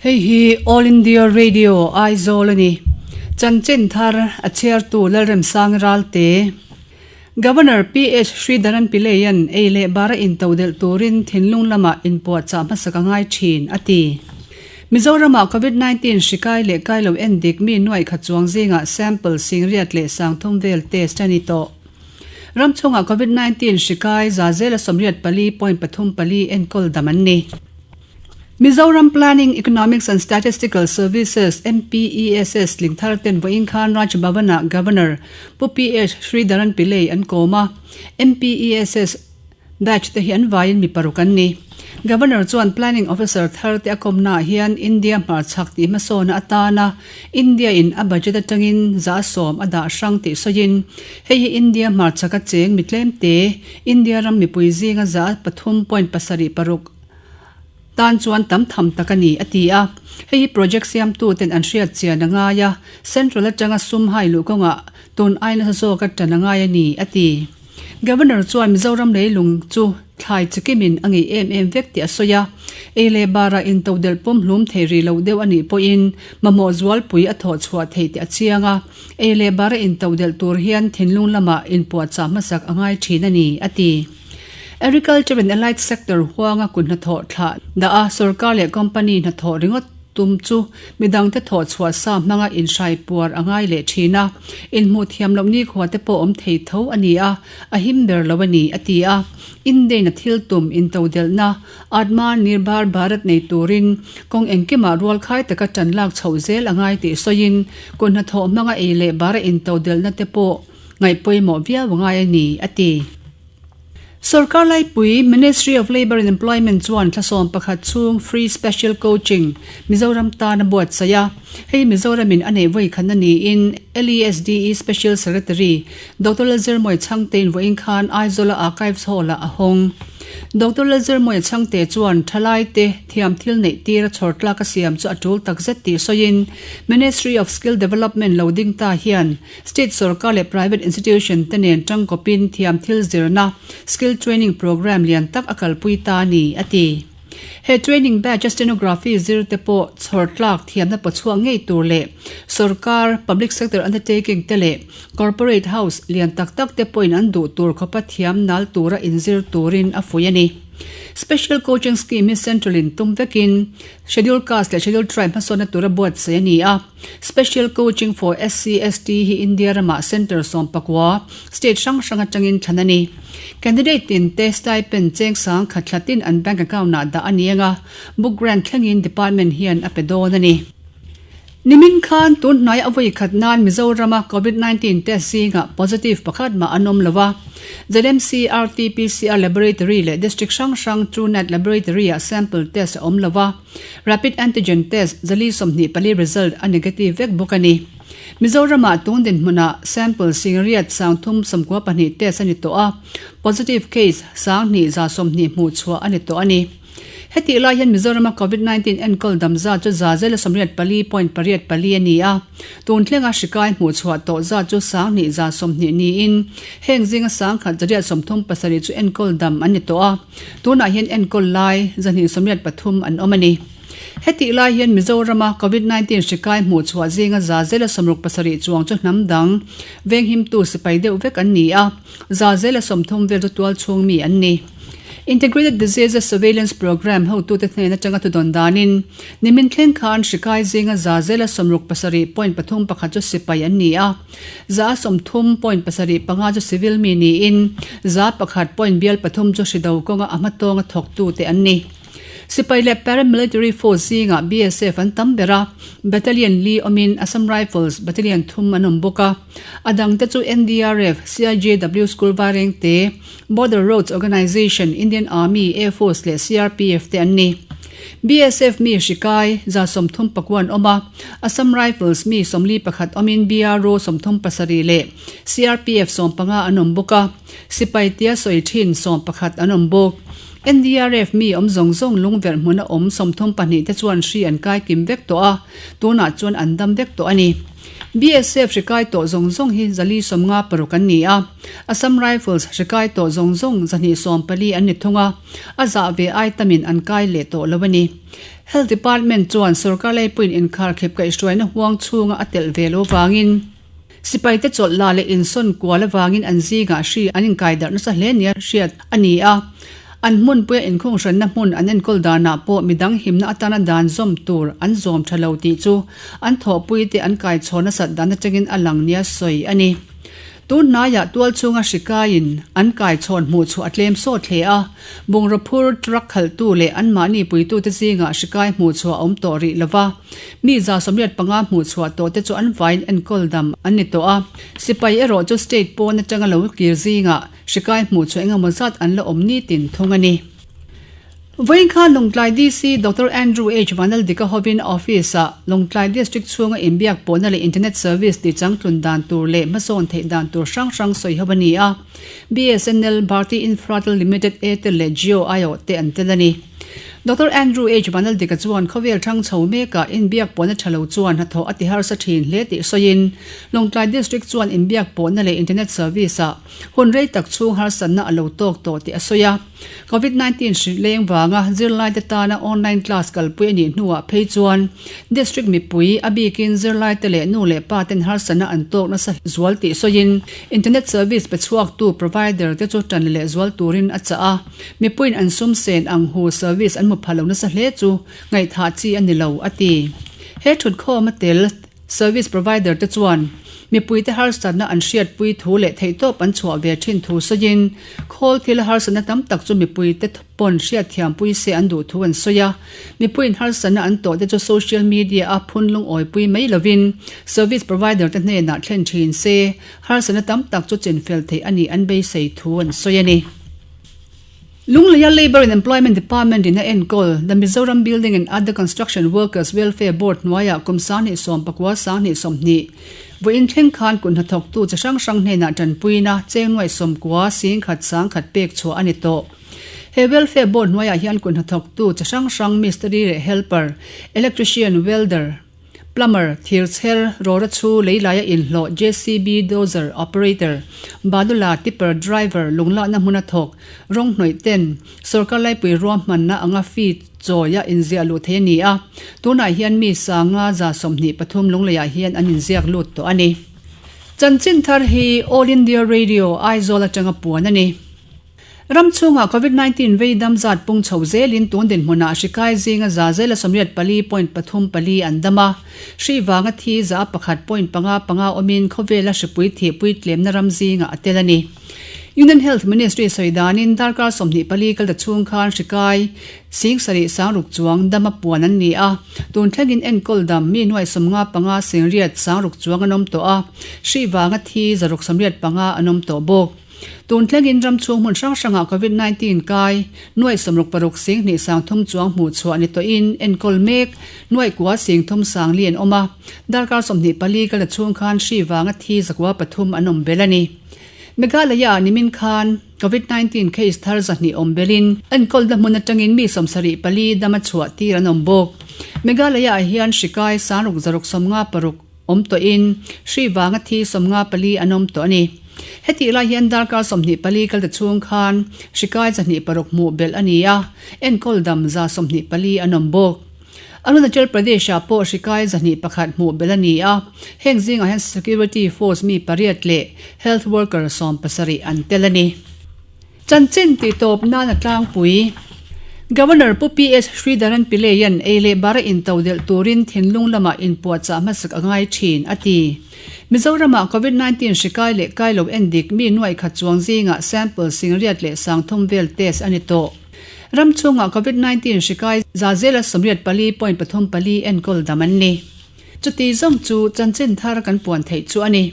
Hei hi All India Radio Aizawl a ni. Chanchin thar a chhiartu Lalremsang Ralte. Governor PH Sridharan Pillai-a'n ei leh bara intodelh turin thinlung lamah inpuahchah hmasak a ngai thin, a ti. Mizoramah Covid 19 hri kai leh kai lo endik mi nuaih khat chuang zingah sample singriat leh sangthum vel test a ni tawh. Ram chhungah Covid 19 hri kai za zela 84.34 enkawl dam an ni. Mizoram Planning, Economics and Statistical Services, MPESS, tling thar ten vawiin khan Raj Bhavan-ah Governor Pu PH Sridharan Pillai an kawm a, MPESS batch te hi an vaiin mi paruk an ni. Governor chuan Planning Officer thar te a kawmnaah hian India hmarchhak tih hmasawna atana India in a budget atangin 10% a dah hrang tih sawiin hei hi India hmarchhaka cheng mi tlemte India ram mipui zinga 3.76 tan chuan tam tham tak a ni, a ti a. Hei hi project siamtu ten an hriat chian a ngai a, central atanga sum hai luh kawngah tun ai nasa zawk a tan a ngai a ni, a ti. Governor chuan Mizoram leilung chu thlai chikimin a ngeih em em vek tih a sawi a, ei leh barah intodelh pumhlum thei rih loh deuh a nih pawhin mamawh zualpui a thawh chhuah theih tih a chiang a, ei leh bara intodelh tur hian thinlung lamah inpuahchah hmasak a ngai thin a ni, a ti. Agriculture and Allied Sector huanga kut hnathawh thlah dah a, sorkar leh company hnathawh ringawt tum chu midangte thawh chhuah sa hmanga inhrai puar a ngai leh thin a, inhmuh thiam loh nikhua te pawh awm thei tho a ni a, a him ber lo a ni, a ti a. Indeina thil tum intodelhna Atma Nirbhar Bharat nei turin kawng engkimah rualkhai taka tan lak chhoh zel a ngai tih sawiin kut hnathawh hmanga ei leh bara intodelhna te pawh ngaihpawimawh viau a ngai a ni, a ti. Sorkar laipui Ministry of Labour and Employment chuan thlasawm pakhat chhung Free Special Coaching Mizoram tan a buatsaih a. Hei Mizoramin a neih vawi khatna niin LESDE Special Secretary Doctor Lalzirmawia Chhangtein vawiin khan Aizawla Archives Hall-ah a hawng. Doctor Lalzirmawia Chhangte chuan thalaite thiam thil neih tir a chhawr tlak a siam chu a tul takzet tih sawiin Ministry of Skill Development lo ding ta hian State sorkar leh private institution te nen tangkawpin thiam thil zirna, skill training programme lian tak a kalpui ta a ni, a ti. He training batch a stenography zir te pawh chhawr tlak thiamna pawchhuak ngei tur leh sorkar, public sector undertaking te leh corporate house lian tak tak te pawhin an duh tur khawpa thiam nal tura inzir turin a fuih a ni. Special coaching scheme hi central in tum vekin Schedule Caste leh Schedule Tribe hmasawnna tura buatsaih a ni a. Special Coaching for SC, ST hi India ramah Centre 19, state hrang hrang atangin thlan a ni. Candidate tin te stipend cheng sang khat thla tin an bank account ah dah a ni anga, book grant thlengin department hian a pe dawn a ni. Nimin khan tun hnai a vawi khat nan Mizorama Covid 19 test zingah positive pakhat mah an awm lo a. ZMC RT-PCR Laboratory leh District hrang hrang TrueNat Laboratory-ah sample test a awm lo a. Rapid Antigen Test 424 result a negative vek bawk a ni. Mizoramah tun dinhmunah sample singriat 392 test a ni tawh a, positive case 2120 hmuh chhuah a ni tawh a ni. Hetih lai hian Mizorama Covid 19 enkawl dam zat chu 184.84 a ni a, tun thlenga hri kai hmuh chhuah tawh zat chu 2120 niin heng zinga 1137 chu enkawl dam an ni tawh a. Tunah hian enkawl lai 223 an awm a ni. Hetih lai hian Mizorama Covid 19 hri kai hmuh chhuah zinga 167 chuang chu hnam dang venghimtu sipai deuh vek an ni a, 130 vel chu tualchhung mi an ni. Integrated Diseases Surveillance Programme hotute hnen atanga thudawn danin nimin thleng khan hri kai zinga 67.31 chu sipai an ni a, 30.75 chu civil mi niin 1.3 chu hri do kawnga a hmatawnga thawktute an ni. Sipai leh paramilitary force zingah BSF an tam ber a, battalion li awmin Assam Rifles battalion thum an awm bawk a. A dangte chu NDRF, CIJW School Vairengte, Border Roads Organisation, Indian Army, Air Force leh CRPF te an ni. BSF mi hri kai 39 an awm a, Assam Rifles mi 41 awmin BRO 37 leh CRPF 15 an awm bawk a, sipai tia sawi thin 11 an awm bawk. NDRF mi awm zawng zawng lungverh hmuna awm 32 te chuan hri an kai kim vek tawh a, tunah chuan an dam vek tawh a ni. BSF hri kai tawh zawng zawng hi 456 an ni a, Assam Rifles hri kai tawh zawng zawng 214 an ni thung a, a zah ve ai tamin an kai leh tawh lo a ni. Health Department chuan sorkar leipuiin inkharkhep kaihhruaina huang chhunga a telh ve lo vangin, Sipaite chawlh la leh insawn kual avangin an zingah hri an inkaidarh nasa hle nia hriat a ni a. An hmunpuia inkhunghranna hmun an enkawl danah pawh midang himna atana dan zawm tur an zawm tha lo tih chu an thawhpuite an kaichhawn nasat dan atangin a lang nia sawi a ni. Tun hnaiah tual chhunga hri kaiin an kaichhawn hmuh chhuah a tlem sawt hle a, bungraw phur truck khalhtu leh anmahni puitute zingah hri kai hmuh chhuah a awm tawh rih lova. Mi 85 hmuh chhuah tawh te chu an vaiin enkawl dam an ni tawh a, sipai erawh chu state pawn atanga lo kir zingah hri kai hmuh chhuah engemaw zat an la awm nitin thung a ni. Vawiin khan Lawngtlai DC Doctor Andrew H Vanaldika hovin office-ah Lawngtlai District chhunga inbiak pawhna leh internet service ti changtlun dan tur leh hmasawn theih dan tur hrang hrang sawi ho a ni a, BSNL, Bharti Infratel Limited, Airtel leh Jio aiawh te an tel a ni. Doctor Andrew H Vanaldika chuan khawvel thang chho mekah inbiak pawhna tha lo chuan hnathawh a ti harsa thin hle tih sawiin Lawngtlai District chuan inbiak pawhna leh internet service-ah hun rei tak chhung harsatna a lo tawk tawh tih a sawi a. Covid 19 hri leng vanga zirlaite tana online class kalpui a nih hnuah phei chuan District mipui a bikin zirlaite leh nu leh pa ten harsatna an tawk nasa zual tih sawiin internet service pe chhuaktu provider te chu tan leh zual turin a chah a. Mipuiin an sum sen ang hu service an hmu pha lo nasa hle chu ngaihthah chi a ni lo, a ti. He thutkhawm a tel service provider te chuan mipuite harsatna an hriatpui thu leh theihtawp an chhuah ve thin thu sawiin khawl thila harsatna tam tak chu mipuite pawn hriatthiampui se an duh thu an sawi a. Mipuiin harsatna an tawh te chu social media a phun lungawipui mai lovin service provider te hnenah thlen thin se harsatna tam tak chu chinfel theih a nih an beisei thu an sawi a ni. Lungleia Labour and Employment Department in a enkawl The Mizoram Building and Other Construction Workers Welfare Board hnuaiah kum 2019 2020 vawiin thleng khan kut hnathawktu chi hrang hrang hnenah tanpuina cheng nuaih 90 singkhat sangkhat pek chhuah a ni tawh. He Welfare Board hnuaiah hian kut hnathawktu chi hrang hrang mistiri leh helper, electrician, welder, Plumber, thirchher, rawra chhu, leilaia inhlawh, JCB, dozer, operator, balula, tipper, driver, lunglahna hmuna thawk, rawng hnawih ten, sorkar laipui ruahmanna anga fee chawia inziah luh theih a ni a, tunah hian mi sanga 23 lungleiah hian an inziak lut tawh a ni. Chanchin thar hi All India Radio, Aizawl atanga puan a ni. Ram chhungah Covid 19 vei dam zat pung chho zelin tun dinhmunah hri kai zinga za zela 84 point 34 an dam a, hri vanga thi za pakhat point panga panga awmin khawvela hripui thihpui tlemna ram zingah a tel a ni. Union Health Ministry sawi danin darkar 24 kal ta chhung khan hri kai 7,000 sangruk chuang dama puan an ni a, tun thlengin enkawl dam mi nuai 55 singriat sangruk chuang an awm tawh a, hri vanga thi 685 an awm tawh bawk. Tun thlengin ram chhung hmun hrang hrangah Covid 19 kai nuaih 66 sing hnih sang thum chuang hmuh chhuah ni tawhin enkawl mek nuaih kua sing thum sang li an awm a, darkar 24 kal a chhung khan hri vanga thi zakua pathum an awm bel a ni. Meghalaya-ah nimin khan Covid 19 case thar 200 awm belin enkawlna hmun atangin mi 74 dama chhuah tir an awm bawk. Meghalaya-ah hian hri kai sangruk zaruk 56 awm tawhin hri vanga thi 54 an awm tawh a ni. Hetih lai hian darkar 24 kal ta chhung khan hri kai 206 hmuh belh a ni a, enkawl dam 124 an awm bawk. Arunachal Pradesh-ah pawh hri kai 201 hmuh belh a ni a, heng zingah hian security force mi pariat leh health worker 17 an tel a ni. Chanchin tih tawp nan a tlangpui. Governor Pu PS Sridharan Pillai-a'n ei leh bara intodelh turin thinlung lamah inpuahchah hmasak a ngai thin, a ti. Mizoramah Covid 19 hri kai leh kai lo endik mi nuaih khat chuang zingah sample singriat leh sangthum vel test a ni tawh. Ram chhungah Covid 19 hri kai za zela 84 point pathum pali enkawl dam an ni. Chuti zawng chu chanchin thar kan puan theih chu a ni.